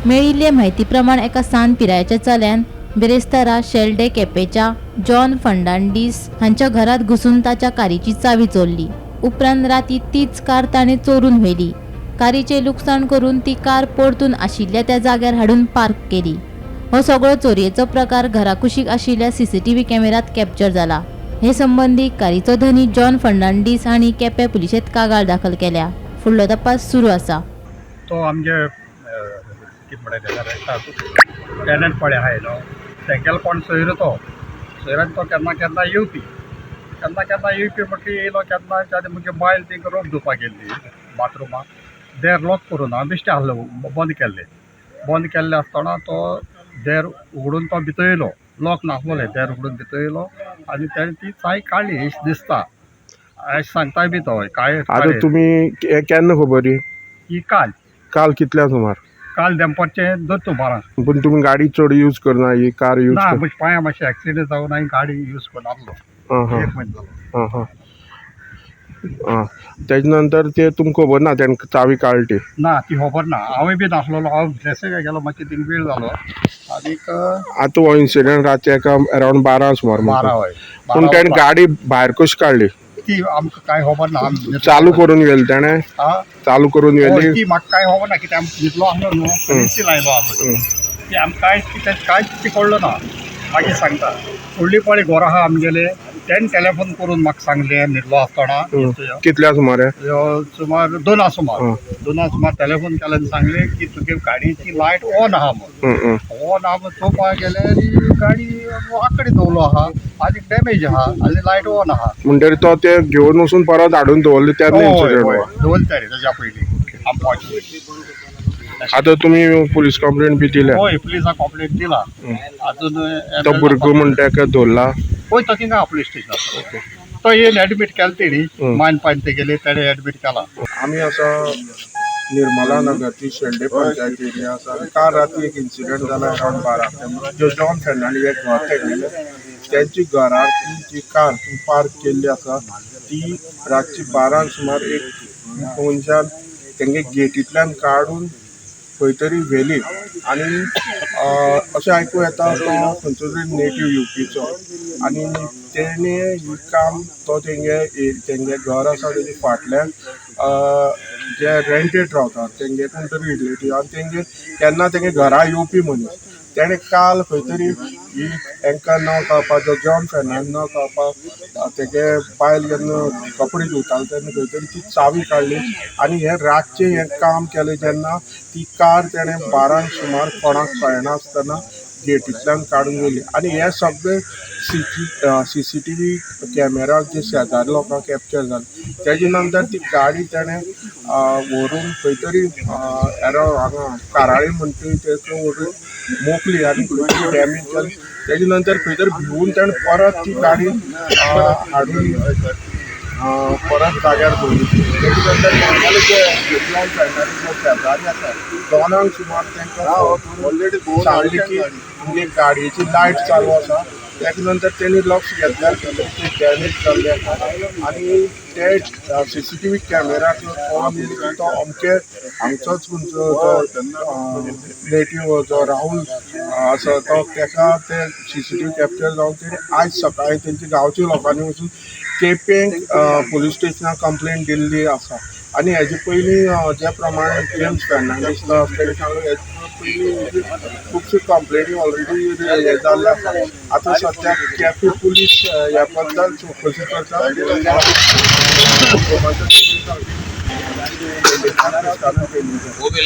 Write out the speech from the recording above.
मेळिल्ले म्हायती प्रमाण एका सान पिरायेच्या चल्यान बिरेस्तारा शेल्डे केपेच्या जॉन फर्नांडीस हांच्या घरात घुसून ताच्या कारीची चावी चोरली. उपरांत राती तीच कार ताणें चोरून व्हेली. कारीचें लुकसाण करून ती कार परतून आशिल्ल्या त्या जाग्यार हाडून पार्क केली. हो सगळो चोरयेचो प्रकार घरा कुशीक आशिल्ल्या सीसीटीव्ही कॅमेऱ्यांत कॅप्चर जाला. हे संबंदी कारीचो धनी जॉन फर्नांडीस हांणी केपें पुलिशेंत कागाळ दाखल केल्या. फुडलो तपास सुरू आसा. तो आमगे कितें म्हणटा तेका टेनंट पळय आहाय न्हू, तेगेलो कोण सोयरो, तो सोयऱ्यान तो केन्ना केन्ना येवपी, केन्ना केन्ना येवपी म्हटल्यार येयलो केन्ना आनी मुगे बायल तिंका रोग धुवपाक गेल्ली बाथरुमाक, देर लॉक करून हांव बेश्टें आहलो, बंद केल्लें. बंद केल्लें आसतना तो देर उगडून तो भितर येयलो, लॉक नासलोलें, देर उगडून भितर येयलो आनी तेणें ती चाय काडली अशें दिसता, अशें सांगताय बी तो काय. आतां तुमी हे केन्ना खबर ही? ही काल. काल कितल्या सुमार? काल दनपारचें धर तूं 12. पूण तुमी गाडी चड यूज करना ही कार यूज? ना, म्हज्या पांया मातशें एक्सिडंट जावन हांवें गाडी यूज करनासलो. आं हां. एक म्हयनो जालो. आं हां आं, तेजे नंतर ते तुमकां खबर ना तेणें चावी काडली ती? ना, ती खबर ना, हांवूय बी नासलेलो. हांव ड्रेसींग गेलो, मातशें थिंग वेळ जालो आनीक. आतां हो इन्सिडंट रातचे एका अरावंड 12 सुमार 12 म्हणटा. हय. पूण 12 तेणें वरां. गाडी भायर कशी काडली? ती आमकां कांय खबर ना, आमी चालू करून व्हेली तेणें? आं. चालू करून हय, व्हेली? ती म्हाका कांय खबर ना, कित्याक आमी न्हिदलो आसलो न्हू, एसी लायलो आसलो. ती आमकां कांय कितें कांयच ती कळ्ळो ना. मागीर सांगता, फुडली पळय घर आहा आमगेले, तेणें टेलेफोन करून म्हाका सांगलें न्हिदलो आसतना. कितल्या सुमार? ह्यो सुमार 2 सुमार. 2 सुमार टेलेफोन केलें आनी सांगलें की तुगे गाडयेची लायट ऑन आहा म्हूण. ऑन आहा म्हूण चोवपाक गेले आनी गाडी आकडी दवरलो आहा आनी डॅमेज आहा आनी लायट ऑन आहा. म्हणटकीर तो ते घेवन वचून परत हाडून दवरले तेन्ना हय. इन्सिडंट? हय, दवरले ताणें तेज्या पयलीं आमी पावचे. आतां तुमी पुलीस कंप्लेन बी दिल्या? हय, पुलिसाक कंप्लेन दिला अजून. तो भुरगो म्हणटा तेका धरला? हय, तो थिंगा पुलीस स्टेशनार, तो येयन एडमीट केला तेणी. मायन पायन तेगेले तेणें एडमीट केला. आमी आसा निर्मला नगर, ती शेल्डे पंचायत एरिया आसा. काल राती एक इन्सिडंट जाला अरावंड 12. जो जॉन फेर्नांडीस एक घर तेगेलें, तेंची घरार जी कार पार्क केल्ली आसा, ती रातची 12 सुमार एक मनशान तेंगे गेटींतल्यान काडून खंय तरी व्हेली. आनी अशें आयकूं येता, तो खंयचो तरी नेटीव युपीचो आनी तेणे ही काम तो तेंगे तेंगे घर आसा तेजे फाटल्यान जे रेंटेड रावता तेंगे कोण तरी रिलेटीव आनी तेंगे केन्ना तेंगे घरा येवपी मनीस. तेणें काल खंय तरी ही हेंकां न कळपा, जो जॉन फेर्नांड न कळपा, तेगे बायल जेन्ना कपडे धुताले तेन्ना खंय तरी ती चावी काडली आनी हें रातचें हें काम केलें. जेन्ना ती कार तेणें 12 सुमार कोणाक कळनासतना गेटींतल्यान काडून व्हेली आनी हें सगळें सीसीटीव्ही कॅमेराक जे शेजारी लोकांक कॅप्चर जालें. तेजे नंतर ती गाडी तेणें व्हरून खंय तरी एरावंड हांगा काराळी म्हणटा थंय व्हरून मोखली आनी खंय तरी डॅमेज जाली. तेजे नंतर खंय तरी भिवून तेणें परत ती गाडी हाडून परत जाग्यार दवरली. तेजे नंतर तांगेले जे जॉन फेर्नांडीस जे शेजारी आसा, 2 सुमार तांकां फोन करून सांगलें की तुमगे गाडयेची लायट चालू आसा. तेजे नंतर तेणी लक्ष घेतल्यार खंय तरी ती डॅमेज जाल्ली आसा आनी ते सीसीटीव्ही कॅमेराक कळोन येयलें की तो अमके हांगचोच खंयचो तो नेटीव जो राहुल आसा, तो तेका ते सीसीटीव्ही कॅप्चर जावन तेणी आयज सकाळीं तेंच्या गांवच्या लोकांनी वचून केपें पुलीस स्टेशनाक कंप्लेन दिल्ली आसा. आनी हेजे पयलीं ज्या प्रमाणे जेम्स फेर्नांडीस तेणी सांगलें, हेजे पयलीं खुबश्यो कंप्लेनी ऑलरेडी हे जाल्ले आसा. आतां सद्याक केपें पुलीस ह्या बद्दल चवकशी करता.